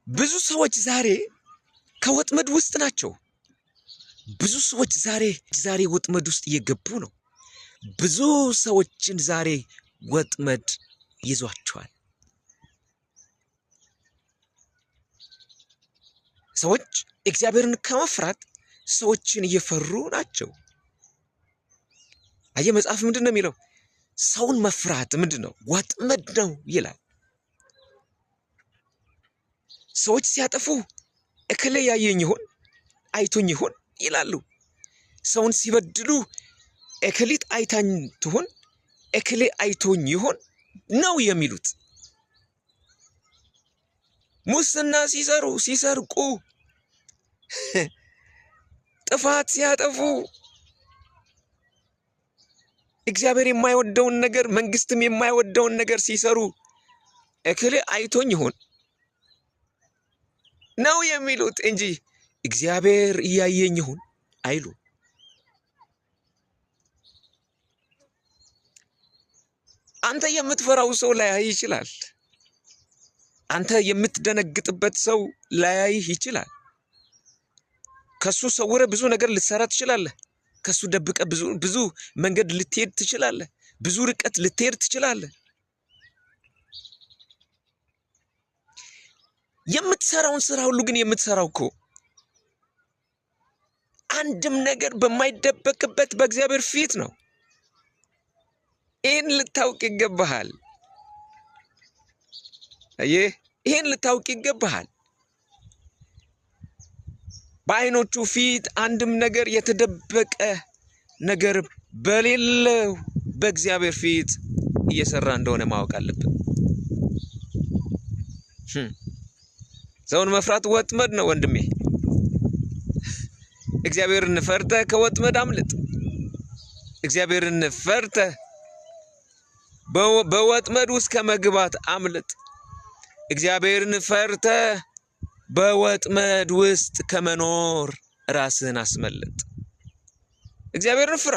ብዙ ሰዎች ዛሬ ከወጥመድ ውስጥ ናቸው። ብዙ ሰዎች ዛሬ ወጥመድ ውስጥ እየገቡ ነው። ብዙ ሰዎችን ዛሬ ወጥመድ ይዟቸዋል። ሰዎች እግዚአብሔርን ከመፍራት ሰዎችን እየፈሩ ናቸው። አየህ፣ መጽሐፍ ምንድን ነው የሚለው? ሰውን መፍራት ምንድን ነው? ወጥመድ ነው ይላል። ሰዎች ሲያጠፉ እከሌ ያየኝ ይሆን አይቶኝ ይሆን ይላሉ። ሰውን ሲበድሉ እከሊት አይታኝ ትሆን እከሌ አይቶኝ ይሆን ነው የሚሉት። ሙስና ሲሰሩ፣ ሲሰርቁ፣ ጥፋት ሲያጠፉ፣ እግዚአብሔር የማይወደውን ነገር መንግስትም የማይወደውን ነገር ሲሰሩ እከሌ አይቶኝ ይሆን ነው የሚሉት እንጂ እግዚአብሔር እያየኝ ይሁን አይሉ። አንተ የምትፈራው ሰው ላያይ ይችላል። አንተ የምትደነግጥበት ሰው ላያይህ ይችላል። ከሱ ሰውረህ ብዙ ነገር ልትሰራ ትችላለህ። ከሱ ደብቀ ብዙ ብዙ መንገድ ልትሄድ ትችላለህ። ብዙ ርቀት ልትሄድ ትችላለህ። የምትሰራውን ስራ ሁሉ ግን የምትሰራው እኮ አንድም ነገር በማይደበቅበት በእግዚአብሔር ፊት ነው። ይህን ልታውቅ ይገባሃል። አየህ፣ ይህን ልታውቅ ይገባሃል። በዓይኖቹ ፊት አንድም ነገር የተደበቀ ነገር በሌለው በእግዚአብሔር ፊት እየሰራ እንደሆነ ማወቅ አለብን። ሰውን መፍራት ወጥመድ ነው ወንድሜ። እግዚአብሔርን ፈርተህ ከወጥመድ አምልጥ። እግዚአብሔርን ፈርተህ በወጥመድ ውስጥ ከመግባት አምልጥ። እግዚአብሔርን ፈርተህ በወጥመድ ውስጥ ከመኖር ራስህን አስመልጥ። እግዚአብሔርን ፍራ።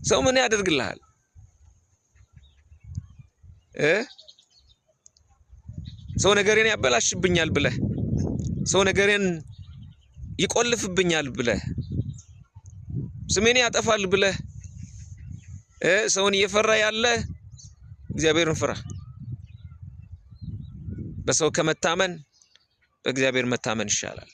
ሰው ምን ያደርግልሃል? ሰው ነገሬን ያበላሽብኛል ብለህ፣ ሰው ነገሬን ይቆልፍብኛል ብለህ፣ ስሜን ያጠፋል ብለህ ሰውን እየፈራ ያለ እግዚአብሔርን ፍራ። በሰው ከመታመን በእግዚአብሔር መታመን ይሻላል።